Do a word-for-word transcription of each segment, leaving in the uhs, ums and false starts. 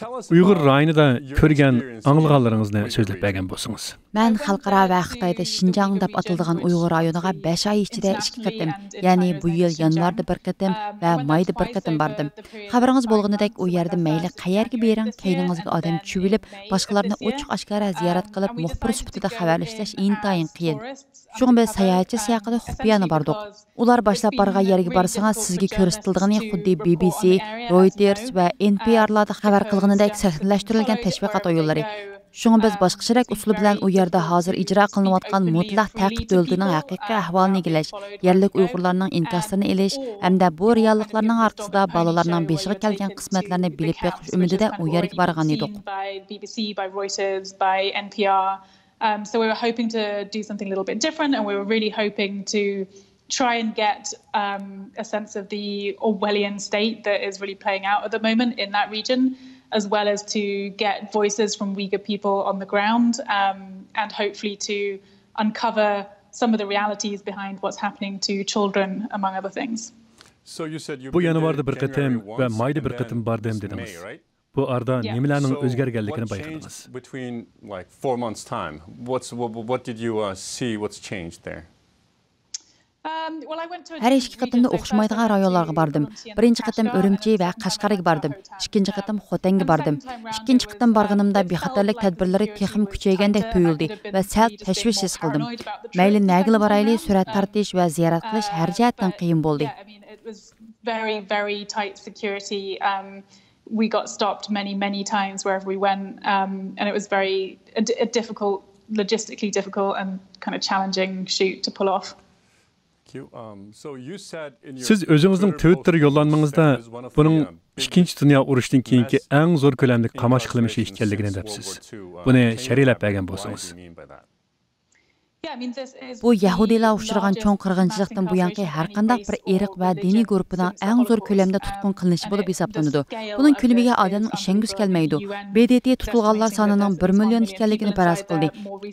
ئۇيغۇر رايونىدا كۆرگەن، ئاڭلىغانلىرىڭىزنى سۆزلەپ بەرگەن بولسىڭىز. مەن خەلقئارا ۋە خىتايدا شىنجاڭ دەپ ئاتىلىدىغان ئۇيغۇر رايونىغا بەش ئاي ئىچىدە ئىككى قېتىم، يەنى بۇ يىل يانۋاردا بىر قېتىم ۋە مايدا بىر قېتىم باردىم. خەۋىرىڭىز بولغىنىدەك، ئۇ يەردە مەيلى قەيەرگە بېرىڭ، كەينىڭىزگە ئادەم چۈۋۈلۈپ، باشقىلارنى ئوچۇق ئاشكارا زىيارەت قىلىپ، مۇخبىر سۈپىتىدە خەۋەر ئىشلەش ئىنتايىن قىيىن. شۇڭا بىز ساياھەتچى سىياقىدا خۇپىيانە باردۇق. ئۇلار باشلاپ بارغان يەرگە بارسىڭىز، سىزگە كۆرسىتىلىدىغىنى خۇددى بى بى سى، رويتېرس ۋە ئېن پى ئارلاردا خەۋەر قىلغىنىدەك سەھنىلەشتۈرۈلگەن تەشۋىقات ئويۇنلىرى. شۇڭا بىز باشقىچىراق ئۇسۇل بىلەن ئۇ يەردە ھازىر ئىجرا قىلىنىۋاتقان مۇتلەق تەقىب دۆلىتىنىڭ ھەقىقىي ئەھۋالىنى ئىگىلەش، يەرلىك ئۇيغۇرلارنىڭ ئىنكاسلىرىنى ئېلىش ھەمدە بۇ رېئاللىقلارنىڭ ئارقىسىدا بالىلارنىڭ بېشىغا كەلگەن قىسمەتلەرنى بىلىپ بېقىش ئۈمىدىدە ئۇ يەرگە بارغان ئىدۇق. Um, so we were hoping to do something a little bit different, and we were really hoping to try and get um, a sense of the Orwellian state that is really playing out at the moment in that region, as well as to get voices from Uyghur people on the ground, um, and hopefully to uncover some of the realities behind what's happening to children, among other things. بۇ يانۋاردا بىر قېتىم ۋە مايدا بىر قېتىم باردىم دېدىڭىز. بۇ ئارىدا نېمىلەرنىڭ ئۆزگەرگەنلىكىنى بايقىدىڭىز؟ Between, like, four months' time, what's, what, what did you uh, see? What's changed there? ھەر ئىككى قېتىمدا ئوخشىمايدىغان رايونلارغا باردىم. بىرىنچى قېتىم ئۈرۈمچى ۋە قەشقەرگە باردىم. ئىككىنچى قېتىم خوتەنگە باردىم. ئىككىنچى قېتىم بارغىنىمدا بىخەتەرلىك تەدبىرلىرى تېخىمۇ كۈچەيگەندەك تۇيۇلدى ۋە سەل تەشۋىش ھېس قىلدىم. مەيلى نەگىلا بارايلى، سۈرەت تارتىش ۋە زىيارەت قىلىش ھەر جەھەتتىن قىيىن بولدى. Very, very tight security. Um, we got stopped many, many times wherever we went, um, and it was very a, a difficult, logistically difficult and kind of challenging shoot to pull off. سىز ئۆزىڭىزنىڭ تىۋىتتېر يوللانمىڭىزدا بۇنىڭ ئىككىنچى دۇنيا ئۇرۇشىدىن كېيىنكى ئەڭ زور كۆلەمدىكى قاماش قىلمىشى ئىكەنلىكىنى دەپسىز. بۇنى شەرھلەپ بەرگەن بولسىڭىز. بۇ يەھۇدىيلار ئۇچرىغان چوڭ قىرغىنچىلىقتىن بۇيانقى ھەرقانداق بىر ئىرق ۋە دىنىي گۇرۇپپىنىڭ ئەڭ زور كۆلەمدە تۇتقۇن قىلىنىشى بولۇپ ھېسابلىنىدۇ. بۇنىڭ كۆلىمىگە ئادەمنىڭ ئىشەنگۈسى كەلمەيدۇ. بې دې تې تۇتۇلغانلار سانىنىڭ بىر مىليون ئىكەنلىكىنى پەرەز قىلدى.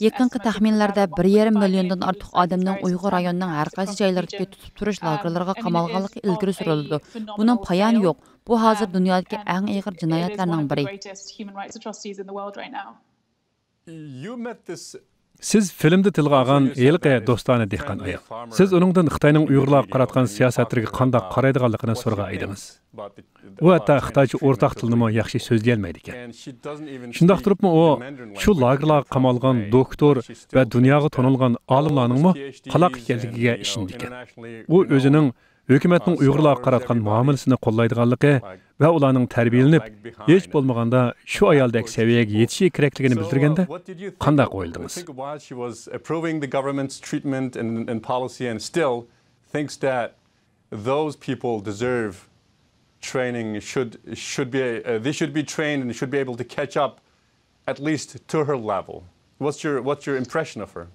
يېقىنقى تەخمىنلەردە بىر يېرىم مىليوندىن ئارتۇق ئادەمنىڭ ئۇيغۇر رايونىنىڭ ھەر قايسى جايلىرىدىكى تۇتۇپ تۇرۇش لاگېرلىرىغا قامالغانلىقى ئىلگىرى سۈرۈلىدۇ. بۇنىڭ پايانى يوق. بۇ ھازىر دۇنيادىكى ئەڭ ئېغىر جىنايەتلەرنىڭ بىرى. Greatest human rights atrocities in the world right now. سىز فىلىمدا تىلغا ئالغان ھېلىقى دوستانە دېھقان ئايال. سىز ئۇنىڭدىن خىتاينىڭ ئۇيغۇرلارغا قاراتقان سىياسەتلىرىگە قانداق قارايدىغانلىقىنى سورىغان ئىدىڭىز. ئۇ ھەتتا خىتايچە ئورتاق تىلنىمۇ ياخشى سۆزلىيەلمەيدىكەن. شۇنداق تۇرۇپمۇ ئۇ شۇ لاگېرلارغا قامالغان دوكتور ۋە دۇنياغا تونۇلغان ئالىملارنىڭمۇ قالاق ئىكەنلىكىگە ئىشىنىدىكەن. ئۇ ئۆزىنىڭ ھۆكۈمەتنىڭ ئۇيغۇرلارغا قاراتقان مۇئامىلىسىنى قوللايدىغانلىقى ۋە ئۇلارنىڭ تەربىيەلىنىپ، ھېچ بولمىغاندا شۇ ئايالدەك سەۋىيەگە يېتىشى كېرەكلىكىنى بىلدۈرگەندە، قانداق ئويلىدىڭىز؟ While she was approving the government's treatment and, and policy and still thinks that those people deserve training, should, should be, uh, they should be trained and should be able to catch up at least to her level. What's your, what's your impression of her?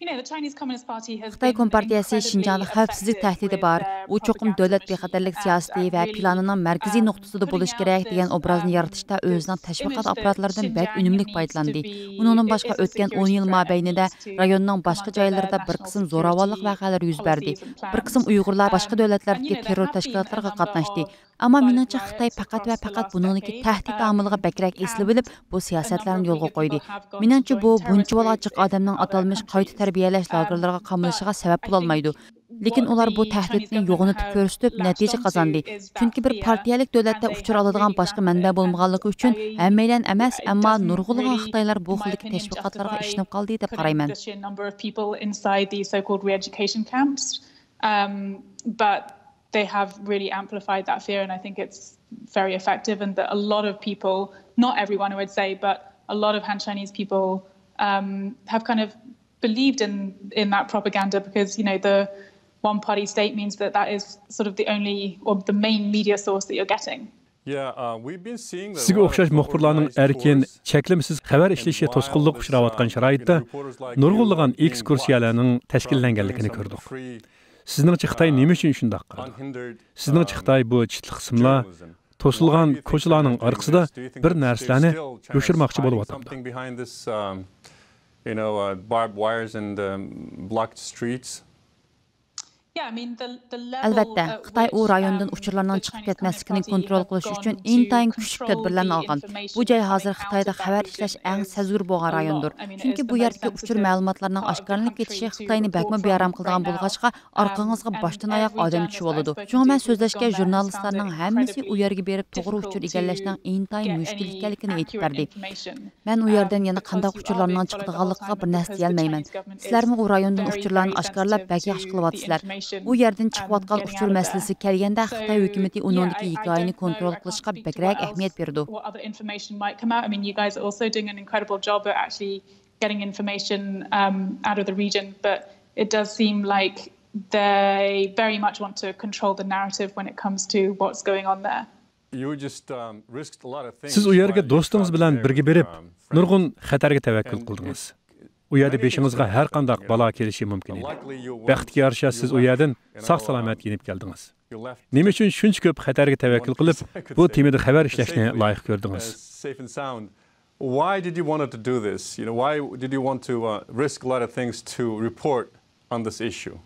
خىتاي كومپارتىيەسى شىنجاڭدا خەۋپسىزلىك تەھدىتى بار، ئۇ چوقۇم دۆلەت بىخەتەرلىك سىياسىتى ۋە پىلانىنىڭ مەركىزىي نۇقتىسىدا بولۇشى كېرەك دېگەن ئوبرازنى يارىتىشتا ئۆزىنىڭ تەشۋىقات ئاپپاراتلىرىدىن بەك ئۈنۈملۈك پايدىلاندى. ئۇنىڭدىن باشقا، ئۆتكەن ئون يىل مابەينىدە رايوننىڭ باشقا جايلىرىدا بىر قىسىم زوراۋانلىق ۋەقەلىرى يۈز بەردى. بىر قىسىم ئۇيغۇرلار باشقا دۆلەتلەردىكى تېررور تەشكىلاتلىرىغا قاتناشتى. ئەمما مېنىڭچە، خىتاي پەقەت ۋە پەقەت بۇنىڭدىكى تەھدىت ئامىلىغا بەكرەك ئېسىلىۋېلىپ، بۇ سىياسەتلەرنى يولغا قويدى. مېنىڭچە، بۇ بۇنچىۋالا جىق ئادەمنىڭ ئاتالمىش قايتا تەربىيەلەش لاگېرلىرىغا قامىلىشىغا سەۋەب بولالمايدۇ. لېكىن ئۇلار بۇ تەھدىتنى يوغىنىتىپ كۆرسىتىپ، نەتىجە قازاندى. چۈنكى بىر پارتىيەلىك دۆلەتتە ئۇچۇر ئالىدىغان باشقا مەنبە بولمىغانلىقى ئۈچۈن، ھەممەيلەن ئەمەس، ئەمما نۇرغۇنلىغان خىتايلار بۇ خىلدىكى تەشۋىقاتلارغا ئىشىنىپ قالدى دەپ قارايمەن. Um, but they have really amplified that fear, and I think it's very effective. And that a lot of people, not everyone, I would say, but a lot of Han Chinese people um, have kind of believed in in that propaganda because, you know, the one party state means that that is sort of the only or the main media source that you're getting. سىزگە ئوخشاش مۇخبىرلارنىڭ ئەركىن، چەكلىمىسىز خەۋەر ئىشلىشى توسقۇنلۇققا ئۇچراۋاتقان شارائىتتا نۇرغۇنلىغان ئېكسكۇرسىيەلەرنىڭ تەشكىللەنگەنلىكىنى كۆردۇق. سىزنىڭچە خىتاي نېمە ئۈچۈن شۇنداق قىلىدۇ؟ سىزنىڭچە خىتاي بۇ چىتلىق سىملار، توسۇلغان كوچىلارنىڭ ئارقىسىدا بىر نەرسىلەرنى يوشۇرماقچى بولۇۋاتامدۇ؟ You know, uh, barbed wires and um, blocked streets. ئەلۋەتتە، خىتاي ئۇ رايوندىن ئۇچۇرلارنىڭ چىقىپ كەتمەسلىكىنى كونترول قىلىش ئۈچۈن ئىنتايىن كۈچلۈك تەدبىرلەرنى ئالغان. بۇ جاي ھازىر خىتايدا خەۋەر ئىشلەش ئەڭ سەزگۈر بولغان رايوندۇر. چۈنكى بۇ يەردىكى ئۇچۇر مەلۇماتلارنىڭ ئاشكارىلىنىپ كېتىشى خىتاينى بەكمۇ بىئارام قىلىدىغان بولغاچقا، ئارقىڭىزغا باشتىن ئاياق ئادەم چۈشۈۋالىدۇ. شۇڭا مەن سۆزلەشكەن ژۇرنالىستلارنىڭ ھەممىسى ئۇ يەرگە بېرىپ توغرا ئۇچۇر ئىگىلەشنىڭ ئىنتايىن مۈشكۈل ئىكەنلىكىنى ئېيتىپ بەردى. مەن ئۇ يەردىن يەنە قانداق ئۇچۇرلارنىڭ چىقىدىغانلىقىغا بىر نەرسە دېيەلمەيمەن. سىلەرمۇ ئۇ رايوندىن ئۇچۇرلارنى ئاشكارىلاپ بەك ياخشى قىلىۋاتىسىلەر. ئۇ يەردىن چىقىۋاتقان ئۇچۇر مەسىلىسى كەلگەندە خىتاي ھۆكۈمىتى ئۇنىڭدىكى ھېكايىنى كونترول قىلىشقا بەكرەك ئەھمىيەت بېرىدۇ. Getting information, um, out of the region, but it does seem like they very much want to control the narrative when it comes to what's going on there. سىز ئۇ يەرگە دوستىڭىز بىلەن بىرگە بېرىپ، نۇرغۇن خەتەرگە تەۋەككۈل قىلدىڭىز. ئۇ يەردە بېشىڭىزغا ھەر قانداق بالا كېلىشى مۇمكىن ئىدى. بەختكە يارىشا، سىز ئۇ يەردىن ساق-سالامەت يېنىپ كەلدىڭىز. نېمە ئۈچۈن شۇنچە كۆپ خەتەرگە تەۋەككۈل قىلىپ، بۇ تېمىدا خەۋەر ئىشلەشنى لايىق كۆردىڭىز؟ Why did you want to do this? You know, why did you want to, uh, risk a lot of things to report on this issue?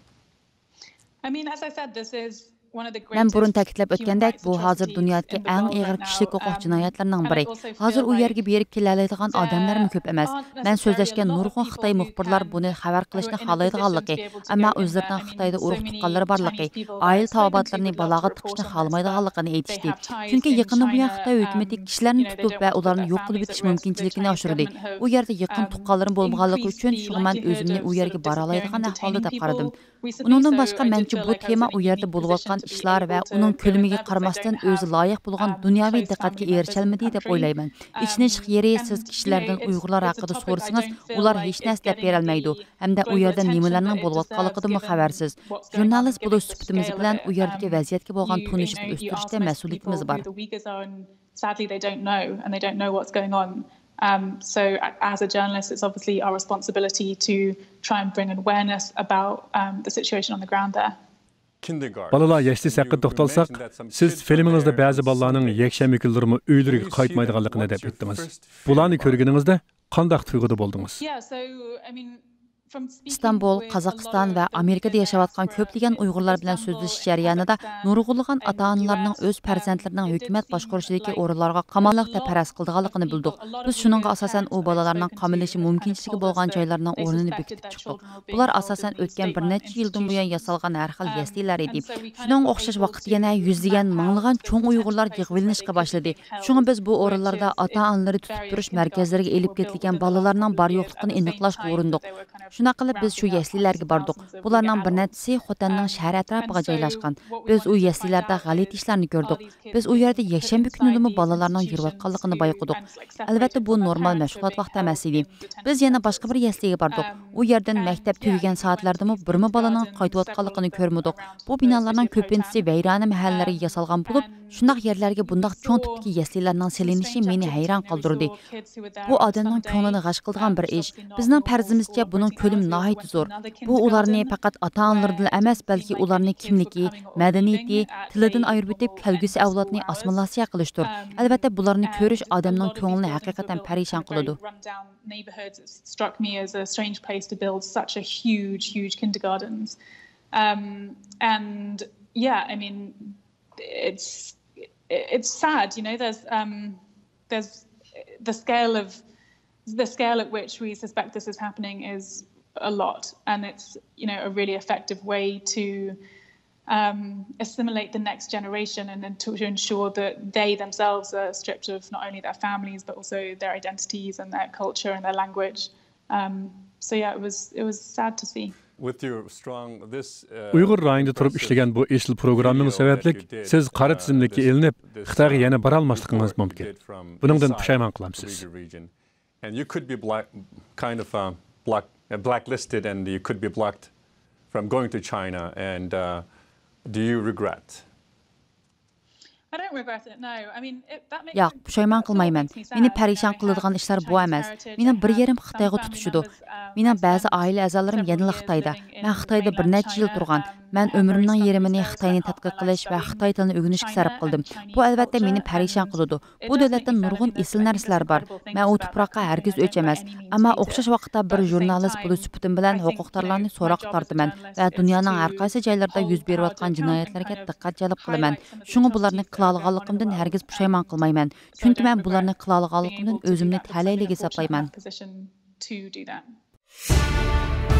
I mean, as I said, this is one of the مەن بۇرۇن greatest تەكىتلەپ ئۆتكەندەك، بۇ ھازىر دۇنيادىكى ئەڭ ئېغىر كىشىلىك ھوقۇق جىنايەتلىرىنىڭ بىرى. ھازىر ئۇ يەرگە بېرىپ كېلەلەيدىغان ئادەملەرمۇ كۆپ ئەمەس. مەن سۆزلەشكەن نۇرغۇن خىتاي مۇخبىرلار بۇنى خەۋەر قىلىشنى خالايدىغانلىقى، ئەمما ئۆزلىرىنىڭ خىتايدا ئۇرۇق تۇغقانلىرى بارلىقى، ئائىلە تاۋابىئاتلىرىنى بالاغا تىقىشنى خالىمايدىغانلىقىنى ئېيتىشتى. چۈنكى يېقىندىن بۇيان خىتاي ھۆكۈمىتى كىشىلەرنى تۇتۇپ ۋە ئۇلارنى يوق قىلىۋېتىش مۇمكىنچىلىكىنى ئاشۇردى. ئۇ يەردە يېقىن تۇغقانلىرىم بولمىغانلىقى ئۈچۈن، شۇڭا مەن ئۆزۈمنى ئۇ يەرگە بارالايدىغان ئەھۋالدا دەپ قارىدىم. ئۇنىڭدىن باشقا، مەنچە بۇ تېما ئۇ يەردە بولۇۋاتقان ئىشلار ۋە ئۇنىڭ كۆلىمىگە قارىماستىن، ئۆزى لايىق بولغان دۇنياۋى دىققەتكە ئېرىشەلمىدى دەپ ئويلايمەن. ئېچىنىشلىق يېرى، سىز كىشىلەردىن ئۇيغۇرلار ھەققىدە سورىسىڭىز، ئۇلار ھېچ نەرسە دەپ بېرەلمەيدۇ ھەمدە ئۇ يەردە نېمىلەرنىڭ بولۇۋاتقانلىقىدىنمۇ خەۋەرسىز. ژۇرنالىست بولۇش سۈپىتىمىز بىلەن ئۇ يەردىكى ۋەزىيەتكە بولغان تونۇشۇشنى ئۆستۈرۈشتە مەسئۇلىيىتىمىز بار. Sadly, they don't know, and they don't know what's going on. Um, so, a- as a journalist, it's obviously our responsibility to try and bring awareness about, um, the situation on the ground there. بالىلار يەشلىسى ھەققىدە توختالساق، سىز فىلىمىڭىزدا بەزى بالىلارنىڭ يەكشەنبە كۈنلىرىمۇ ئۆيلىرىگە قايتمايدىغانلىقىنى دەپ ئۆتتىڭىز. بۇلارنى كۆرگىنىڭىزدە قانداق تۇيغۇدا بولدىڭىز؟ ئىستانبۇل، قازاقىستان ۋە ئامېرىكىدا ياشاۋاتقان كۆپلىگەن ئۇيغۇرلار بىلەن سۆزلىشىش جەريانىدا نۇرغۇنلىغان ئاتا-ئانىلارنىڭ ئۆز پەرزەنتلىرىنىڭ ھۆكۈمەت باشقۇرۇشىدىكى ئورۇنلارغا قاماللىق دەپ پەرەز قىلىدىغانلىقىنى بىلدۇق. بىز شۇنىڭغا ئاساسەن ئۇ بالىلارنىڭ قامىلىشى مۇمكىنچىلىكى بولغان جايلارنىڭ ئورنىنى بېكىتىپ چىقتۇق. بۇلار ئاساسەن ئۆتكەن بىر نەچچە يىلدىن بۇيان ياسالغان ھەر خىل يەسلىلەر ئىدى. شۇنىڭغا ئوخشاش ۋاقىتتا يەنە يۈزلىگەن، مىڭلىغان چوڭ ئۇيغۇرلار يىغىۋېلىنىشقا باشلىدى. شۇڭا بىز بۇ ئورۇنلاردا ئاتا-ئانىلىرى تۇتۇپ تۇرۇش مەركەزلىرىگە ئېلىپ كېتىلگەن بالىلارنىڭ بار-يوقلۇقىنى ئېنىقلاشقا ئۇرۇندۇق. شۇنداق قىلىپ، بىز شۇ يەسلىلەرگە باردۇق. بۇلارنىڭ بىر نەچچىسى خوتەننىڭ شەھەر ئەتراپىغا جايلاشقان. بىز ئۇ يەسلىلەردە غەلىتە ئىشلارنى كۆردۇق. بىز ئۇ يەردە يەكشەنبە كۈنىدىمۇ بالىلارنىڭ يۈرۈۋاتقانلىقىنى بايقىدۇق. ئەلۋەتتە، بۇ نورمال مەشغۇلات ۋاقتى ئەمەس ئىدى. بىز يەنە باشقا بىر يەسلىگە باردۇق. ئۇ يەردىن مەكتەپ تۈگىگەن سائەتلەردىمۇ بىرمۇ بالىنىڭ قايتىۋاتقانلىقىنى كۆرمىدۇق. بۇ بىنالارنىڭ كۆپىنچىسى ۋەيرانە مەھەللىلەرگە ياسالغان بولۇپ، شۇنداق يەرلەرگە بۇنداق چوڭ تىپتىكى يەسلىلەرنىڭ سېلىنىشى مېنى ھەيران قالدۇردى. بۇ ئادەمنىڭ كۆڭلىنى غەش قىلىدىغان بىر ئىش. بىزنىڭ پەرىزىمىزچە بۇنىڭ كۆلىمى ناھايىتى زور. بۇ ئۇلارنى پەقەت ئاتا-ئانىلىرىدىلا ئەمەس، بەلكى ئۇلارنى كىملىكى، مەدەنىيىتى، تىلىدىن ئايرىۋېتىپ، كەلگۈسى ئەۋلادنى ئاسسىمىلياتسىيە قىلىشتۇر. ئەلۋەتتە، بۇلارنى كۆرۈش ئادەمنىڭ كۆڭلىنى ھەقىقەتەن پەرىشان قىلىدۇ. Neighborhoods, it struck me as a strange place to build such a huge, huge kindergartens. Um, and yeah, I mean, it's it's sad, you know. There's um, there's the scale of the scale at which we suspect this is happening is a lot, and it's, you know, a really effective way to um, assimilate the next generation and then to, to ensure that they themselves are stripped of not only their families but also their identities and their culture and their language. Um, so yeah, it was it was sad to see. With your strong, this, uh, ئۇيغۇر رايونىدا تۇرۇپ ئىشلىگەن بۇ ئېسىل پروگراممىڭىز سەۋەبلىك، سىز قارا تىزىملىككە ئېلىنىپ، خىتايغا يەنە بارالماسلىقىڭىز مۇمكىن. بۇنىڭدىن پۇشايمان قىلامسىز؟ And you could be black, kind of, uh, block, uh, blacklisted, and you could be blocked from going to China. And, uh, do you regret? I don't regret it, no. I mean, it, that makes ياق، پۇشايمان قىلمايمەن. مېنى پەرىشان قىلىدىغان ئىشلار بۇ ئەمەس. مېنىڭ بىر يېرىم خىتايغا تۇتىشىدۇ. مېنىڭ بەزى ئائىلە ئەزالىرىم يەنىلا خىتايدا. مەن خىتايدا بىر نەچچە يىل تۇرغان. مەن ئۆمرۈمنىڭ يېرىمىنى خىتاينى تەتقىق قىلىش ۋە خىتاي تىلىنى ئۆگىنىشكە سەرپ قىلدىم. بۇ، ئەلۋەتتە، مېنى پەرىشان قىلىدۇ. بۇ دۆلەتتە نۇرغۇن ئېسىل نەرسىلەر بار. مەن ئۇ تۇپراققا ھەرگىز ئۆچ ئەمەس. ئەمما ئوخشاش ۋاقىتتا بىر ژۇرنالىست بولۇش سۈپىتىم بىلەن ھوقۇقدارلارنى سوراققا تارتىمەن ۋە دۇنيانىڭ ھەر قايسى جايلىرىدا يۈز بېرىۋاتقان جىنايەتلەرگە دىققەت جەلپ قىلىمەن. شۇڭا بۇلارنى قىلالىغانلىقىمدىن ھەرگىز پۇشايمان قىلمايمەن. چۈنكى مەن بۇلارنى قىلالىغانلىقىمدىن ئۆزۈمنى تەلەيلىك ھېسابلايمەن. To do that.